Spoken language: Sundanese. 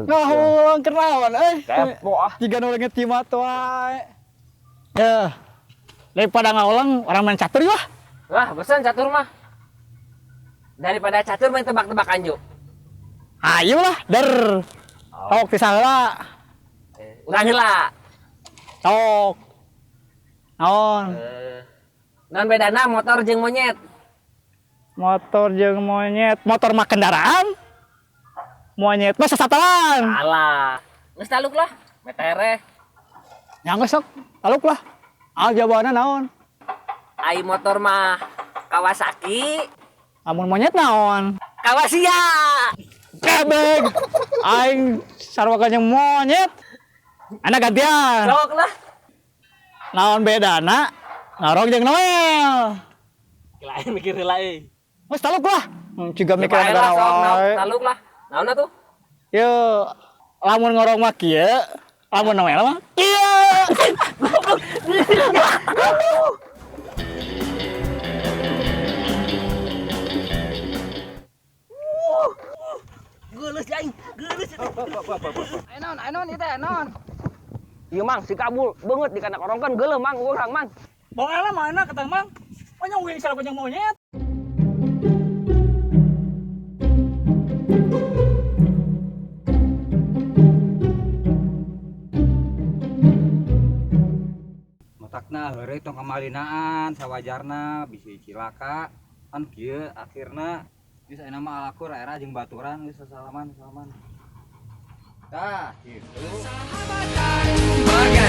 Ngahuleng kenaon euy. Kepo ah. Jiga nu leungit jimat wae. Ya. Daripada ngahuleng orang main catur yuk. Wah, bosan catur mah. Daripada catur main tebak-tebakan yuk. Ayo lah, der. Tok ti saheula. Urang heula. Tok. Naon? Naon bedana motor jeung monyet? Motor jeung monyet, motor mah kendaraan. Monyet mah sasatalan. Alah. Geus taluk lah, metereh. Ya geus sok, taluk lah. Ah jawabanna naon? Ai motor mah Kawasaki, Amun monyet naon? Kawasia. Kebeg. Aing sarua jeung monyet. Anak gantian. Sok lah. Naon bedana? Ngarong jeung Noel. Lain mikir heula euy. Geus taluk lah. Juga mikir Bae negara lah, sok, wae. Taluk lah. Naon atuh? Yo, lamun ngorong mah kieu, lamun Noel mah kieu. Geuleuh aing, geuleuh. Ayo naon ieu teh naon? Ieu Mang, si kabul beungeut di kana korongkeun geuleuh Mang urang Mang. Bawa lah mana ketang Mang. Pokoknya uing sarua jeung monyet. Matakna heureuy tong kamalinaan sawajarna bisi cilaka kan kieu akhirna geus ayeuna mah alakur era jeung baturan geus sasalaman salaman. Tah kitu. Bagai